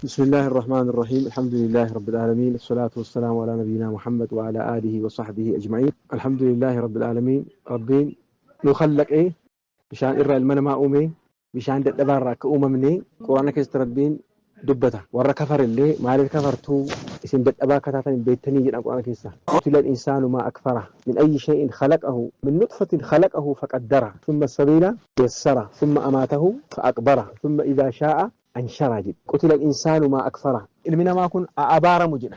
بسم الله الرحمن الرحيم. الحمد لله رب العالمين، الصلاة والسلام على نبينا محمد وعلى آله وصحبه أجمعين. الحمد لله رب العالمين. ربين نخلق إيه بشان إرى المنما أمي بشان دبارة كأممني قرآن كيست ربين دبته ورا كفر اللي ما عليه كفرتو اسم دبا كتاتن بيتني جدا قرآن كيسا. قتل الإنسان ما أكفره من أي شيء خلقه من نطفة خلقه فقدره ثم السبيل يسره ثم أماته فأقبره ثم إذا شاء أنشره جد. قتل الإنسان ما أكفره إلمنا ما كن أبار مجد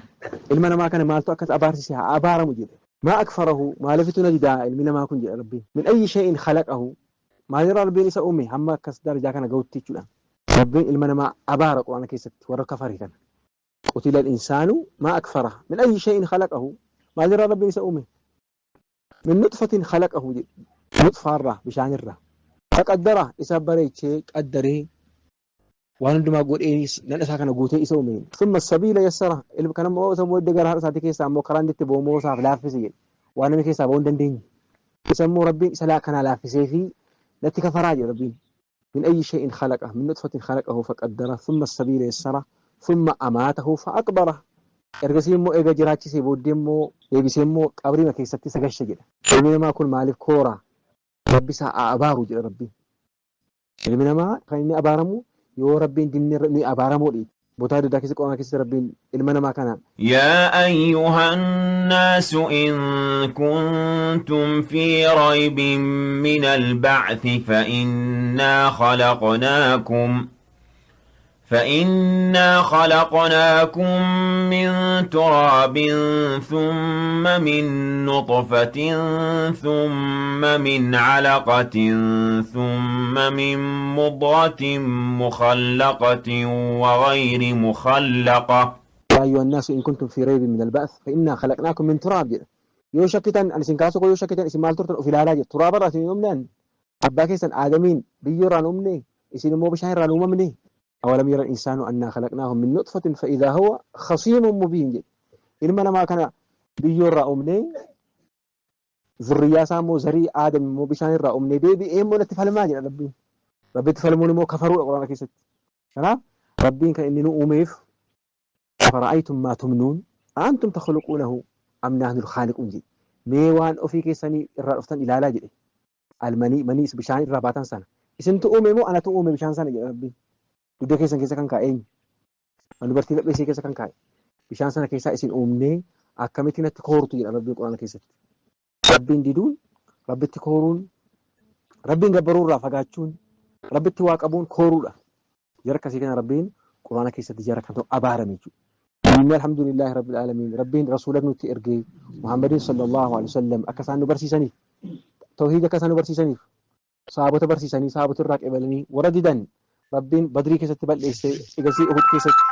إلمنا ما كان مالتو أكت أبارسيها أبار مجد ما أكفره ما لفتنا جدا إلمنا ما كن جد ربي من أي شيء خلقه ما يرى ربي نسا أمي هم كسدار جاكنا قوتي شو ربي إلمنا ما أبار قرآن كيست ورا كفره كان. قتل الإنسان ما أكفره من أي شيء خلقه ما يرى ربي نسا أمي من نطفة خلقه جد. نطفة الرا بشان الرا فقدره إسا بريتشي قدره waan hundumaa godhee nan isaa kana guutee isa uume. Thumma sabiila yassara ilma kana immoo isa booddee gara haadha isaatii keessaa immoo karaan itti boomoo isaaf laaffise jedhe. Waan namni keessaa ba'uu hin dandeenye. Isa immoo Rabbiin isa kana laaffisee fi natti kafaraa jedhe Rabbiin. Min ayyi shay'in khalaqa min nutfatin khalaqahu faqaddara thumma sabiila yassara thumma amaatahu fa'aqbara. Ergasii immoo eega jiraachisee booddee immoo deebisee immoo qabriima keessatti isa gashe jedha. Ilmi namaa kun maaliif koora? Rabbi isaa haa abaaru jedha Rabbiin. Ilmi namaa kan inni abaaramu yoo Rabbiin dinni ni abaaramuudha. Botaa adda addaa keessa qoomaa keessa Rabbiin ilma namaa kana. يا أيها الناس إن كنتم في ريب من البعث فإنا خلقناكم من تراب ثم من نطفة ثم من علقة ثم من مضغة مخلقة وغير مخلقة. يا أيها الناس إن كنتم في ريب من البعث فإنا خلقناكم من تراب. يو شكتن أن سنكاسو يو شكتن اسم مال ترتن في العلاج تراب رأسي يومنا أباكيسن آدمين بيوران أمني اسم مو بشهر أمني. أولم يرى الإنسان أنا خلقناه من نطفة فإذا هو خصيم مبين. إنما ما كان بيورا أمني ذرية سامو زري آدم مو بشان أمني بيبي إيه مو نتفعل ما جنا ربي ربي تفعلون مو كفروا القرآن كيست تمام. ربي كان إني نؤمف فرأيتم ما تمنون أنتم تخلقونه أم نحن الخالقون جي ميوان أوفي كيساني الرأفتان إلى لا جي المني مني بشان الرباتان سنة إسن تؤمي مو أنا تؤمي بشان سنة جي ربي Dudda keessan keessa kan kaa'e eenyu? Waan dubartii laphee keessa kan kaa'e. Bishaan sana keessaa isin uumnee akkamitti natti koortu jedha Rabbiin Quraana keessatti. Rabbiin diduun, Rabbitti kooruun, Rabbiin gabbaruurraa fagaachuun, Rabbitti waa qabuun kooruudha. Jara akkasii kana Rabbiin Quraana keessatti jara kan ta'u abaarame jechuudha. Inni alhamdulillahi rabbil aalamiin Rabbiin rasuula nutti ergee Muhammadin sallallahu alaihi wasallam akka isaan nu barsiisaniif, tawhiida akka isaan nu barsiisaniif, sahaabota barsiisanii sahaabota irraa qeebalanii warra didan Rabbiin Badrii keessatti balleessee eegasii Uhud keessatti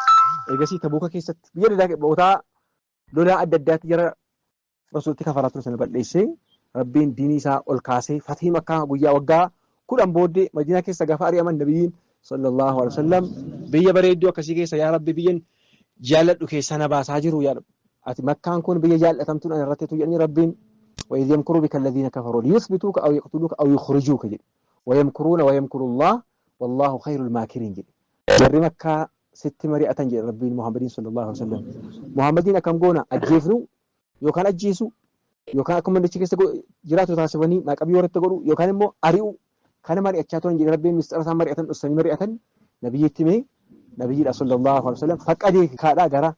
eegasii Tabuuka keessatti biyya adda addaa bootaa lolaa adda addaatti jara rasuulatti kafaraa ture sana balleessee Rabbiin diinii isaa ol kaasee fatii Makkaa guyyaa waggaa 10 booddee Madiinaa keessa gaafa ari'aman nabiyyiin sallallahu alaihi wasallam biyya bareedduu akkasii keessa yaa Rabbi biyyan jaalladhu keessa na baasaa jiru yaa Rabbi ati Makkaan kun biyya jaallatamtuun ana irratti jedhanii Rabbiin wa idh yamkuru bika alladhiina kafaruu liyuthbituuka aw yaqtuluuka aw yukhrijuuka jedhe wa yamkuruuna wa yamkuru Allah wallahu khayrul maakirin jedhe. Warri Makkaa sitti mari'atan jedhe Rabbiin Muhammadiin sallallahu alaihi wasallam. Muhammadiin akkam goona ajjeefnu yookaan ajjeesu yookaan akkuma dachee keessa jiraatu taasifanii maqabii warratti godhu yookaan immoo ari'u kana mari'achaa turan jedhe Rabbiin mistira isaan mari'atan dhoksanii mari'atan nabiyyitti himee nabiyyiidha sallallahu alaihi wasallam faqqadee kaadhaa gara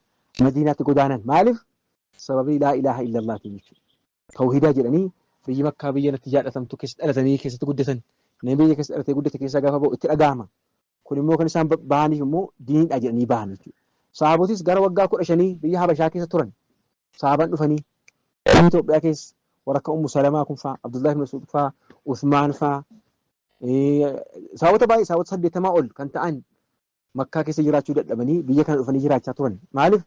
Madiinaatti godaanan. Maaliif? Sababii laa ilaaha illallaatiin jechuudha. Tawhiidaa jedhanii biyyi Makkaa biyya natti jaallatamtu keessa dhalatanii keessatti guddatan. Namni biyya keessa dhalatee guddate keessaa gaafa ba'u itti dhaga'ama. Kun immoo kan isaan bahaniif immoo diiniidha jedhanii bahan jechuudha. Sahaabotis gara waggaa 15 biyya Habashaa keessa turan. Sahaabaan dhufanii biyya Itoophiyaa keessa warra akka Ummu Salamaa kun fa'aa, Abdullahi ibn Mas'ud fa'aa, Usmaan fa'aa, sahaabota baay'ee sahaabota 80 ol kan ta'an Makkaa keessa jiraachuu dadhabanii biyya kana dhufanii jiraachaa turan. Maaliif?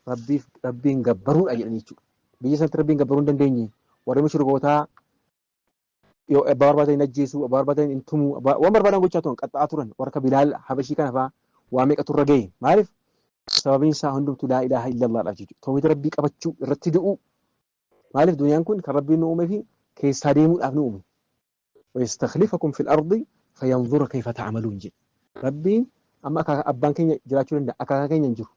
Rabbiif Rabbiin gabbaruudha jedhanii jechuudha. Biyya sanatti Rabbiin gabbaruu hin dandeenye. Warri mushrikootaa yoo abbaa barbaadan hin ajjeesu, abbaa barbaadan hin tumu, waan barbaadan gochaa turan, qaxxa'aa turan. Warra akka Bilaal Habashii kana fa'aa waa meeqatu irra gahe. Maaliif? Sababiin isaa hundumtuu laa ilaaha illallaadhaaf jechuudha. Tawhiida Rabbii qabachuu irratti du'uu. Maaliif duniyaan kun kan Rabbiin nu uumee fi keessaa deemuudhaaf nu uume. Wayastakhlifakum fil ardi fayanzura kayfa ta'maluun jedhe. Rabbiin Amma abbaan keenya jiraachuu danda'a. Akaakaa keenya hin jiru.